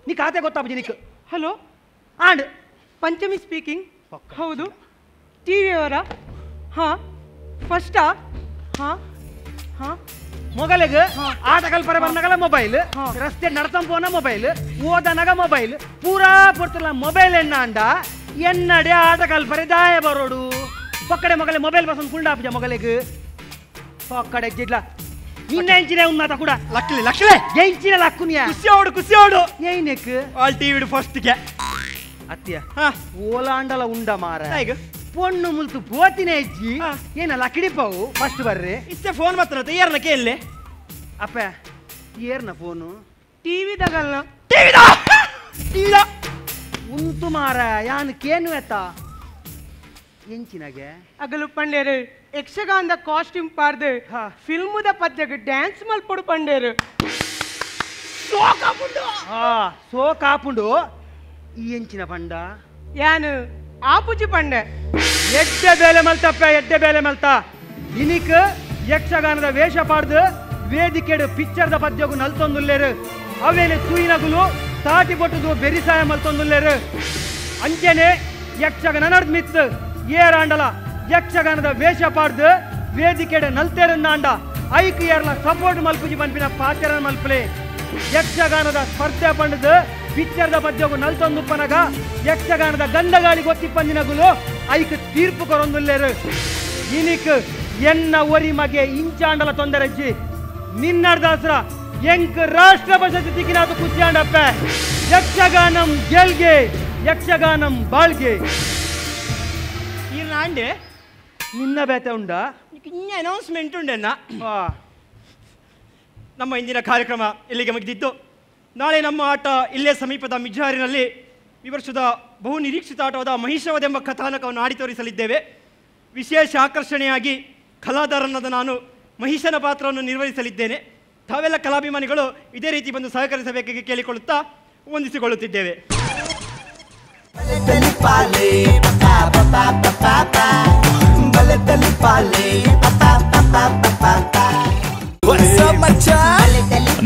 ನಿಕ್ಕ ಆತೆ ಗೊತ್ತಾಪುಜ ನಿಕ್. Hello and Panchami speaking. ಹೌದು ಟಿ ವಿಯವರ? ಹಾಂ ಫಸ್ಟಾ? ಹಾಂ ಹಾಂ ಮೊಗಲಿಗೆ ಆಟ ಕಲ್ಪರ ಬಂದಾಗಲ ಮೊಬೈಲ್, ರಸ್ತೆ ನಡ್ತಂಪೋನ ಮೊಬೈಲ್, ಓದನಗ ಮೊಬೈಲ್, ಪೂರಾ ಪೊರ್ತಲ ಮೊಬೈಲ್ ಎನ್ನ ಅಂಡ ಎನ್ನಡೆ ಆಟ ಕಲ್ಪರೆ ದಾಯ ಬರೋಡು ಪಕ್ಕಡೆ ಮೊಗಲೆ ಮೊಬೈಲ್ ಬಸ್ ಕುಂಡಾಪುಜ ಮೊಗಲಿಗೆ ಪಕ್ಕಡೆ ಜಿಡ್ಲ ನಿನ್ನ ಎಂಚಿನ ಉನ್ನಾತ ಕೂಡ ಲಕ್ಲಿ ಲಕ್ಲೆ ಎಂಚಿನ ಲಕ್ಕುನಿಯ ಖುಷಿ ಅವಡು ಖುಷಿ ಅವಡು ಏನೆಕ್ ಆಲ್ ಟಿವಿ ಫಸ್ಟ್ಗೆ ಅತ್ತಿಯ ಓಲಾಂಡಲ ಉಂಡ ಮಾರ ಪೊಣ್ಣು ಮುಲ್ತು ಪೋತಿನ ಹೆಜ್ಜಿ ಏನ ಲಕಿಡಿಪವು ಫಸ್ಟ್ ಬರ್ರಿ ಇಷ್ಟೇ ಫೋನ್ ಮಾತ್ರ ತಯಾರನ ಕೇಳಲೆ ಅಪ್ಪ ಏರ್ನ ಫೋನು ಟಿವಿ ದಗಲ್ನ ಟಿವಿದ ಟಿವಿದ ಉಂಟು ಮಾರ ಯಾನು ಕೇನು ಎತ್ತ ಎಂಚಿನಗೆ ಅಗಲು ಪಂಡೇರು ಯಕ್ಷಗಾನದ ಕಾಸ್ಟ್ಯೂಮ್ ಪಾರ್ದು ಫಿಲ್ಮದ ಪದ್ಯಕ್ಕೆ ಡ್ಯಾನ್ಸ್ ಮಲ್ಪೊಡು ಪಂಡೇರು ಸೋ ಕಾಪುಂಡು ಈ ಎಂಚಿನ ಪಂಡ ಯಾನು ಆಪುಜಿ ಪಂಡೆ ಎಡ್ಡೆ ಬೇಲೆ ಮಲ್ತಪ್ಪ ಎಡ್ಡೆ ಬೇಲೆ ಮಲ್ತ ಇನಿಕ್ ಯಕ್ಷಗಾನದ ವೇಷ ಪಾಡ್ದು ವೇದಿಕೆಡು ಪಿಕ್ಚರ್ದ ಪದ್ಯಗು ನಲ್ತೊಂದುಲ್ಲೇರು ಅವೇನೆ ತೂಯಿನಗುಲು ತಾಟಿ ಬೊಟ್ಟುದು ಬೆರಿಸಾಯ ಮಲ್ತೊಂದುಲ್ಲೇರು ಅಂಚೆನೆ ಯಕ್ಷಗಾನ ನಡ್ದು ಮಿತ್ತು ಏರಾಂಡಲ ಯಕ್ಷಗಾನದ ವೇಷ ಪಾಡ್ದು ವೇದಿಕೆಡೆ ನಲ್ತೇರನ್ನಾಂಡ ಐಕ್ ಏರ್ಲ ಸಪೋರ್ಟ್ ಮಲ್ಪುಜಿ ಪನ್ಪಿನ ಪಾತೆರ ಮಲ್ಪಲೆ ಯಕ್ಷಗಾನದ ಸ್ಪರ್ಧೆ ಪಂಡದು ಪಿಕ್ಚರ್ದ ಪದ್ಯಗು ನಲ್ತೊಂದುಪ್ಪನಗ ಯಕ್ಷಗಾನದ ಗಂಧಗಾಳಿ ಗೊತ್ತಿಪ್ಪಂದಿನಗುಲು ಐಕ್ ತೀರ್ಪು ಕೊರೊಂದುಲ್ಲೇರು ಇನಿಕ್ ಎನ್ನ ಒರಿ ಮಗೆ ಇಂಚಾಂಡಲ ತೊಂದರೆಜ್ಜಿ ನಿನ್ನರ್ದಾಸ್ರ ಎಂಕ್ ರಾಷ್ಟ್ರ ಪ್ರಶಸ್ತಿ ತಿಕ್ಕಿನಾದು ಖುಷಿಯಾಂಡಪ್ಪ ಯಕ್ಷಗಾನಂ ಗೆಲ್ಗೆ ಯಕ್ಷಗಾನಂ ಬಾಳ್ಗೆ ಅಂಡೆ ನಿನ್ನ ಬೇತೆ ಉಂಡ ಅನೌನ್ಸ್ಮೆಂಟ್ ಉಂಡೆನ್ನ. ನಮ್ಮ ಇಂದಿನ ಕಾರ್ಯಕ್ರಮ ಇಲ್ಲಿಗೆ ಮುಗಿದಿತ್ತು. ನಾಳೆ ನಮ್ಮ ಆಟ ಇಲ್ಲೇ ಸಮೀಪದ ಮಿಜಾರಿನಲ್ಲಿ ಈ ವರ್ಷದ ಬಹು ನಿರೀಕ್ಷಿತ ಆಟವಾದ ಮಹಿಷವದೆಂಬ ಕಥಾನಕವನ್ನು ಆಡಿ ತೋರಿಸಲಿದ್ದೇವೆ. ವಿಶೇಷ ಆಕರ್ಷಣೆಯಾಗಿ ಕಲಾಧಾರನಾದ ನಾನು ಮಹಿಷನ ಪಾತ್ರವನ್ನು ನಿರ್ವಹಿಸಲಿದ್ದೇನೆ. ತಾವೆಲ್ಲ ಕಲಾಭಿಮಾನಿಗಳು ಇದೇ ರೀತಿ ಬಂದು ಸಹಕರಿಸಬೇಕಾಗಿ ಕೇಳಿಕೊಳ್ಳುತ್ತಾ ವಂದಿಸಿಕೊಳ್ಳುತ್ತಿದ್ದೇವೆ.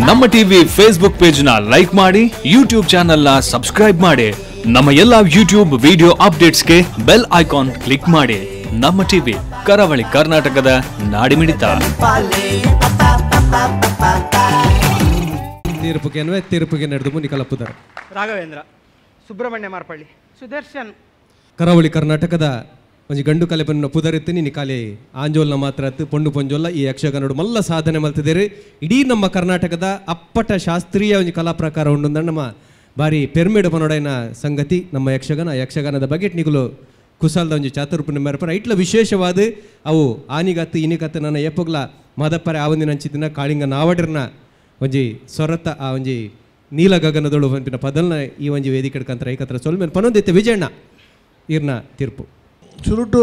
ನಮ್ಮ TV Facebook page ನ ಲೈಕ್ ಮಾಡಿ, ಯೂಟ್ಯೂಬ್ ಚಾನೆಲ್ ನ ಸಬ್ಸ್ಕ್ರೈಬ್ ಮಾಡಿ, ನಮ್ಮ ಎಲ್ಲಾ ಯೂಟ್ಯೂಬ್ ವಿಡಿಯೋ ಅಪ್ಡೇಟ್ಸ್ಗೆ bell icon click ಮಾಡಿ. ನಮ್ಮ ಟಿವಿ ಕರಾವಳಿ ಕರ್ನಾಟಕದ ನಾಡಿಮಿಡಿತ. ತೀರ್ಪುಗೆ ತೀರ್ಪುಗೆ ನಡೆದು ಮುನಿಕಲಪ್ಪುದಾರ ರಾಘವೇಂದ್ರ, ಸುಬ್ರಹ್ಮಣ್ಯ ಮಾರ್ಪಳ್ಳಿ, ಸುದರ್ಶನ್. ಕರಾವಳಿ ಕರ್ನಾಟಕದ ಒಂಜಿ ಗಂಡು ಕಲೆ ಪನ್ನ ಪುದರಿತ್ತು ನಿಕಾಲಿ ಆಂಜೋಲ್ನ ಮಾತ್ರ ಪೊಂಡು ಪೊಂಜೋಲ್ಲ ಈ ಯಕ್ಷಗಾನಡು ಮಲ್ಲ ಸಾಧನೆ ಮಲ್ತಿದ್ದೀರಿ. ಇಡೀ ನಮ್ಮ ಕರ್ನಾಟಕದ ಅಪ್ಪಟ ಶಾಸ್ತ್ರೀಯ ಒಂಜಿ ಕಲಾ ಪ್ರಕಾರ ಉಂಡು ನಮ್ಮ ಬಾರಿ ಪೆರ್ಮೆಡು ಪನೊಡೈನ ಸಂಗತಿ ನಮ್ಮ ಯಕ್ಷಗಾನ. ಯಕ್ಷಗಾನದ ಬಗ್ಗೆ ನಿಗುಲು ಕುಸಾಲ್ದ ಒಂಜಿ ಚಾತುರ್ಪುನ ಮೇರಪರ ಇಟ್ಲ ವಿಶೇಷವಾದ ಅವು ಆನಿಗತ್ತು ಇನಿಗತ್ತು ನನ್ನ ಎಪ್ಪಗ್ಲ ಮದಪ್ಪರೆ ಆವಂದಿನ ಅಂಚಿದಿನ ಕಾಳಿಂಗ ನಾವಡಿರ್ನ ಒಂಜಿ ಸೊರತ ಆ ಒಂಜಿ ನೀಲ ಗಗನದೊಳು ಪನ್ಪಿನ ಪದಲ್ನ ಈ ಒಂಜಿ ವೇದಿಕೆ ಕಂತ್ರ ಏಕತ್ರ ಸೊಲ್ಮೇಲೆ ಪನೊಂದಿತ್ತೆ ವಿಜಯಣ್ಣ ಇರ್ನ ತೀರ್ಪು. ಚುರುಟು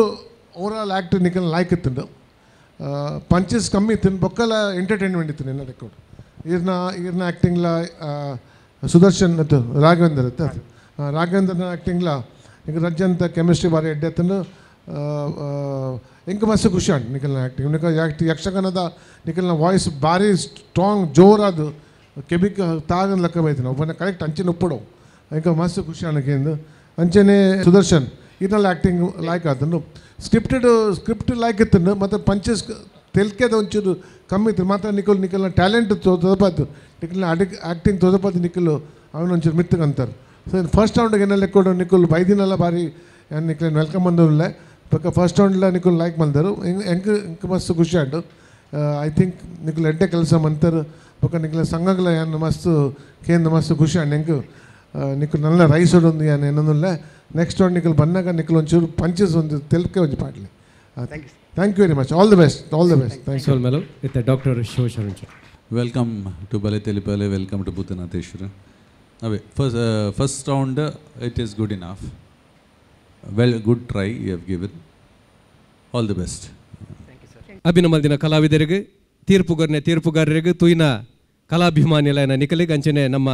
ಓವರಾಲ್ ಆ್ಯಕ್ಟ್ ನಿಖಲ್ ಲಾಯ್ಕ್ ಇತ್ತು, ಪಂಚಸ್ ಕಮ್ಮಿ ಇತ್ತು, ಬೊಕ್ಕಲ ಎಂಟರ್ಟೈನ್ಮೆಂಟ್ ಇತ್ತು ನಿನ್ನ ರೆಕಾರ್ಡ್. ಈರ್ನ ಈರ್ನ ಆ್ಯಕ್ಟಿಂಗ್ಲ ಸುದರ್ಶನ್ ಮತ್ತು ರಾಘವೇಂದ್ರ ಇತ್ತು, ರಾಘವೇಂದ್ರನ ಆ್ಯಕ್ಟಿಂಗ್ಲ ಇಂಕ ರಜ್ಜಂತ ಕೆಮಿಸ್ಟ್ರಿ ಭಾರಿ ಎಡ್ಡೆ ಎತ್ತಂದು ಇಂಕ ಮಸ್ತ್ ಖುಷಿ ಉಂಟು ನಿಖಲ್ನ ಆ್ಯಕ್ಟಿಂಗ್. ನಿಖಲ್ ಯಕ್ಷಗಾನದ ನಿಖಲ್ನ ವಾಯ್ಸ್ ಭಾರಿ ಸ್ಟ್ರಾಂಗ್ ಜೋರಾದ ಕೆಬಿಕ್ ತಾಗನ ಲೆಕ್ಕ ಬೈತಾನೆ ಒಬ್ಬನ ಕರೆಕ್ಟ್ ಅಂಚಿನ ಉಪ್ಪಡು ಇಂಕ ಮಸ್ತ್ ಖುಷಿ ಅನಕೆಂದು. ಅಂಚೆನೆ ಸುದರ್ಶನ್ ಇದನ್ನೆಲ್ಲ ಆ್ಯಕ್ಟಿಂಗ್ ಲಾಯ್ಕ್ ಆತಂದು scripted script like ಇತ್ತು ಮತ್ತು ಪಂಚಸ್ ತೆಲ್ಕೆದ ಒಂಚೂರು ಕಮ್ಮಿ ಇತ್ತು ಮಾತ್ರ ನಿಖಲ್ ನಿಖಲ್ನ ಟ್ಯಾಲೆಂಟ್ ತೋದಪಾತು ನಿಖಲ್ನ ಆ್ಯಕ್ಟಿಂಗ್ ತೋದಪಾತು ನಿಖಲ್ ಅವನ ಒಂಚೂರು ಮಿತ್ತಗೆ ಅಂತಾರೆ. ಸೊ ಫಸ್ಟ್ ರೌಂಡ್ಗೆ ಏನೆಲ್ಲ ಕೊಡು ನಿಖಲ್ ಬೈದಿನಲ್ಲ ಭಾರಿ ನಿಖಲ್ welcome ಬಂದವರಲ್ಲ ಪಕ್ಕ ಫಸ್ಟ್ ರೌಂಡ್ಲ ನಿಖಲ್ ಲೈಕ್ ಬಂದರು ಎಂಕ್ ಎಂಕ್ ಮಸ್ತ್ ಖುಷಿ ಆಯ್ತು. I think ನಿಕ್ಲು ಎಡ್ಡೆ ಕೆಲಸ ಮಂತರ್ ಬೊಕ ನಿಕ್ಲ ಸಂಘಗಳ ಯಾನ್ ಮಸ್ತ್ ಕೇಂದ್ರ ಮಸ್ತ್ ಖುಷಿ ಆಂಡ್ ಎಂಕ್ ನಿಕ್ಲು ನಲ್ಲ ರೈಸ್ ಒಂದು ಯಾನ್ ಏನೊಂದುಲ್ಲ ನೆಕ್ಸ್ಟ್ ರೌಂಡ್ ನಿಕ್ಲು ಬನ್ನಾಗ ನಿಕ್ಲು ಒಂಚೂರು ಪಂಚಸ್ ಒಂದು ತೆಲ್ಕೆ ಒಂಜಿ ಪಾಡ್ಲಿ. Thank you very much. All the best. All the best. Thank you. ಸೋಲ್ಮೇಲು ಇತ್ತೆ doctor Shivasharan. Welcome to Baletelipalle, welcome to Bhutanatheshwara. Away first round it is good enough. Well, good try you have given. All the best. ಅಭಿನಮಲ್ದಿನ ಕಲಾವಿದರಿಗೆ ತೀರ್ಪುಗರ್ನೆ ತೀರ್ಪುಗಾರರಿಗೆ ತುಯಿನ ಕಲಾಭಿಮಾನಿಲೈನ ನಿಕಲಿಗೆ ಅಂಚನೆ ನಮ್ಮ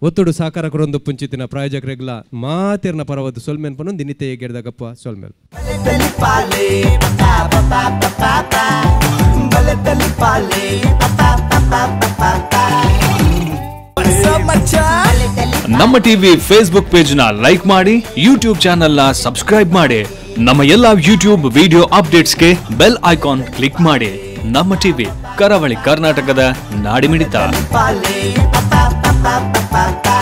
ಒತ್ತಡು ಸಹಕಾರ ಕೊರೊಂದು ಪುಂಚಿತಿನ ಪ್ರಾಯೋಜಕರಿಗೆಲ್ಲ ಮಾತಿರ್ನ ಪರವದ್ದು ಸೊಲ್ಮೆನ್ ಪನ್ನು ದಿನಿತೆ ಗೆಡ್ದಾಗಪ್ಪ ಸೊಲ್ಮೆಲ್. Namma TV Facebook page ನ like ಮಾಡಿ, YouTube channel ನ ಸಬ್ಸ್ಕ್ರೈಬ್ ಮಾಡಿ, ನಮ್ಮ ಎಲ್ಲಾ ಯೂಟ್ಯೂಬ್ ವಿಡಿಯೋ ಅಪ್ಡೇಟ್ಸ್ಗೆ ಬೆಲ್ ಐಕಾನ್ ಕ್ಲಿಕ್ ಮಾಡಿ. ನಮ್ಮ ಟಿವಿ ಕರಾವಳಿ ಕರ್ನಾಟಕದ ನಾಡಿಮಿಡಿತ. Pa pa pa pa pa.